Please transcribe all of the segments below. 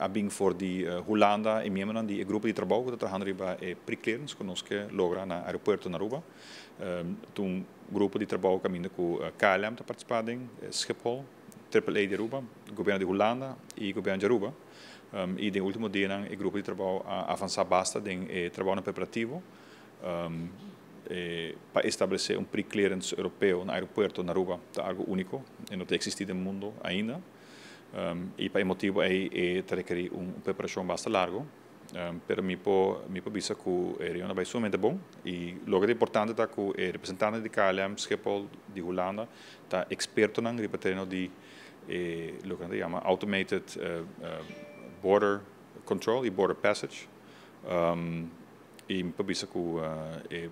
A bin for di Hulanda e miembronan di e grupo di trabou ku ta trahando riba e pre-clearance ku nos ke logra na aeropuerto na Aruba. Ta un grupo di trabou kaminda ku KLM ta partisipá den, Schiphol, Triple A di Aruba, gobièrnu di Hulanda i gobièrnu di Aruba. I den último dianan e grupo di trabou a avansá basta den e trabounan preparativo pa establesé un pre-clearance europeo na aeropuerto na Aruba. Ta algu úniko, e no ta eksistí den mundu ainda. I pa e motibu ei e ta rekerí un preparashon basta largu. Pero mi por bisa ku e reunion a bai sumamente bon i loke ta importante ta ku e representante di KLM Schiphol di Hulanda ta ekspertonan riba tereno di loke nan ta yama automated border control i border passage. I mi por bisa ku e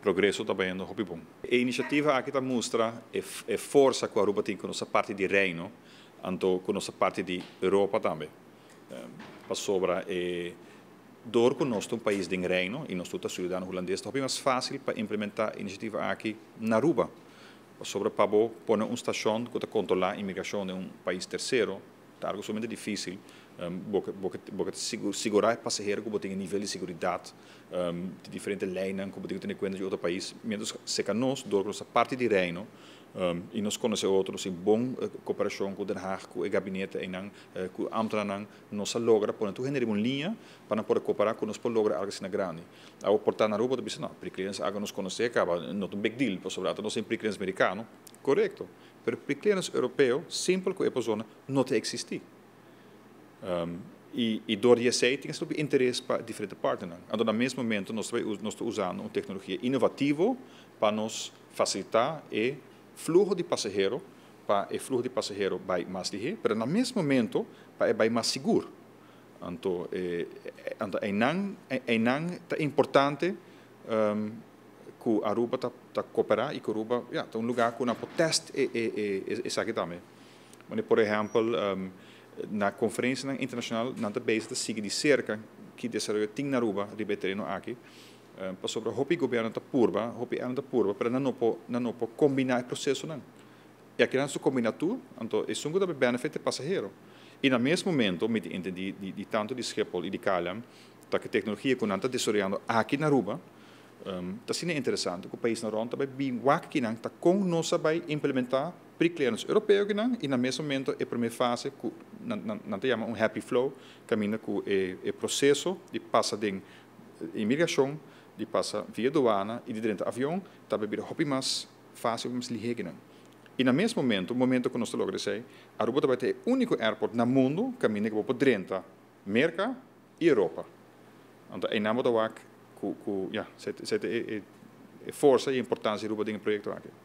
progreso ta bayendo hopi bon. E inisiativa aki ta mustra e forsa ku Aruba tin ku nos parti di Reino, anto ku nos parti di Europa tambe. Pasobra e dor ku nos ta un pais den Reino i nos ta siudadano hulandes, ta hopi mas fásil pa implementá e inisiativa aki na Aruba. Pasobra pa bo pone un stashon ku ta kontrolá imigrashon den un pais tersero, ta algu sumamente difísil. Bo sigurá e pasahero ku bo tin nivel di seguridat, di diferente leinan ku bo tin ku tene kuenta di otro pais. Mientras serka nos, dor ku nos ta parti di Reino, i nos konosé otro, tin bon kooperashon ku Den Haag, ku e gabinete einan, ku ambtenarnan, nos a logra pone tur hende riba un liña pa nan por kooperá ku nos por logra algu asina grandi. Awor por ta na Aruba ta bisa, no, pre-clearance algu nos konosé kaba, no ta un big deal, pasobra ata nos tin pre-clearance merikano. Korekto. Pero pre-clearance europeo, simpel ku e persona, no ta eksistí. I dor di esei tin interes pa diferente partnernan. Anto, na mes momento, nos ta usando un teknologia inovativo pa nos fasilitá e fluho di pasahero, pa e fluho di pasahero bai mas lihé, pero na mes momento pa e bai mas sigur. Anto, einan ta importante ku Aruba ta kooperá i ku Aruba, ja, ta un lugá ku nan por test esaki tambe. Ma, por ehèmpel, na konferensianan internashonal nan ta bezig ta sigui di serka ki desaroyo tin na Aruba riba e tereno aki. Pasobra hopi gobièrnu ta purba, hopi ta purba, pero nan no por kombiná e prosesonan. I aki nan ta kombiná tur, anto esun ku ta benefit e pasahero. I na mes momento, mi entendí di tantu di Schiphol i di KLM, ta ku teknologia ku nan ta desaroyando aki na Aruba, ta asina interesante ku paisnan rònt tambe bin wak akinan ta kon nos a bai implementá pre-clearance europeo akinan i na mes momento e promé fase ku nan ta yama un happy flow, kaminda ku e proseso di pasa den imigrashon, di pasa via duana i di drenta avion, ta bira hopi mas fásil, mas lihé akinan. I na mes momento, momento ku nos ta logra esei, Aruba ta e úniko airport na mundu kaminda ku bo por drenta Merka i Europa. Anto, einan bo ta wak ku, ja, e forsa i importansia di Aruba den e proyekto aki.